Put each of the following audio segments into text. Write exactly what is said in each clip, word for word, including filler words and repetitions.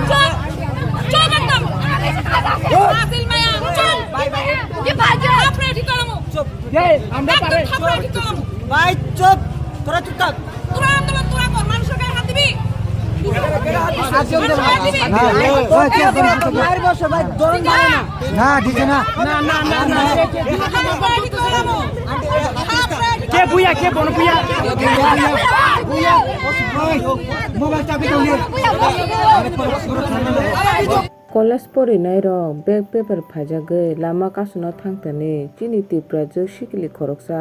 চুপ! চুপ একদম! হাসিল মায়া, চুপ! কি বাজে? থাপড়ে ঠিক করামো। চুপ। এই, আমরা একদম পারে। থাপড়ে ঠিক করামো। ভাই, চুপ। তোরা চুপ থাক। তোরা আন্দোলন তোরা কর, মানুষের গায়ে হাত দিবি? আজকে ওদের মানুষের গায়ে হাত দিবি? না, এই, ওই, কে আপনারা তো মায়ের বসে, ভাই, ধরুন, মারে না। না, দিছে না। না, না, না, না। থাপড়ে ঠিক করামো। থাপড়ে ঠিক কে বুয়া, কে বন বুয়া? বুয়া, বুয়া। ওই, মোবাইল চাবি দাও রে। College porinairok bag bepar phaijagwi lama kasuna thangthani chini Tiprajwk sikili khoroksa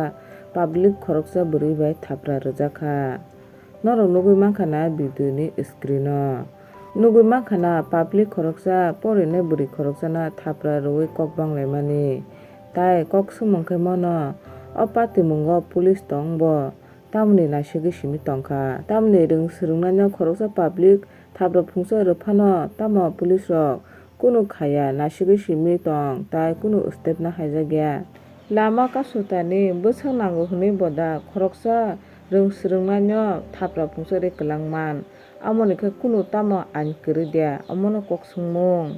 public khoroksa bwrwi bai thapra rwjakha. Norok nugwi mankha na video ni screen o. Nugwi mankha na public khoroksa porinai bwrwi khoroksano thapra rwui kok banglaimani. Tai kok swngmung khe mano o patimungo police tong bo. Tamoni naisingwi simi tongkha. Tamoni rwng swrwngnaino khoroksa public thapra phungsa rwphano tamo police rok kunu khaya naisingwi simi tong tai kunu step no haijakya. Lama kasutani bwswk nango hwnwi boda khoroksa rwng swrwngnaino thapra phungsa rwi kwlangman. Amoni khe kunu tamo ain kwrwi dia, omono kok swngmung.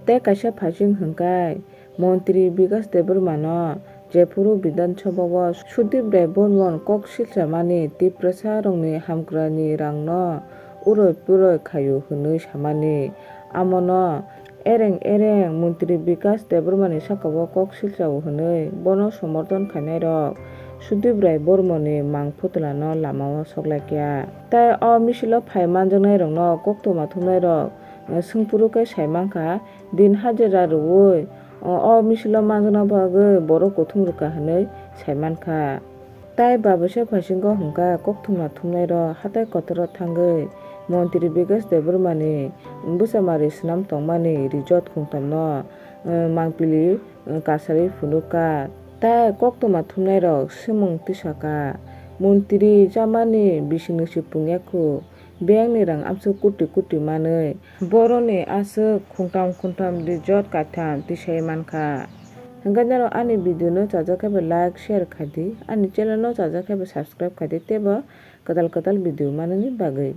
Tei kaisa phaising hwnkhai, Montri Bikas Debbarmano jephuru Bidhan Sabhao Sudip Rai Barman kok silchamani Tiprasarokni hamkrani rangno uroi puroi khaio hwnwi samani, amono ereng ereng Montri Bikas Debbarmani sakao kok silchao hwnwi bono somorthon khainairok Sudip Rai Barmani mang phutlano lamao soklaikha. Tai o misilo phai manjaknairokno koktwma thumnairok, eh, swngphuru khe sai mankha, din hajira rwui, o, o misilo manjakna bagwi borok kuthum rwkha hwnwi sai mankha. Tai babusa phaisingo hwnkha koktwma thumnairok hatai kotoro thangwi Montri Bikas Debbarmani bwchamari swnam tongmani resort khungtamno, eh, mangpili, eh, kasarwi phunukha. Tai koktwma thumnairok swmwng tisakha, Montri chamani bisingni se pungyakhu, bengni rang amswk kuti kuti manwi, boroni aswk khungtam khungtam resort kaitham tisai mankha. Hwnkhe norok ani video no chajak khe bo like, share khaidi, ani channel no chajak khe bo subscribe khaidi, teibo kwtal kwtal video manani bagwi.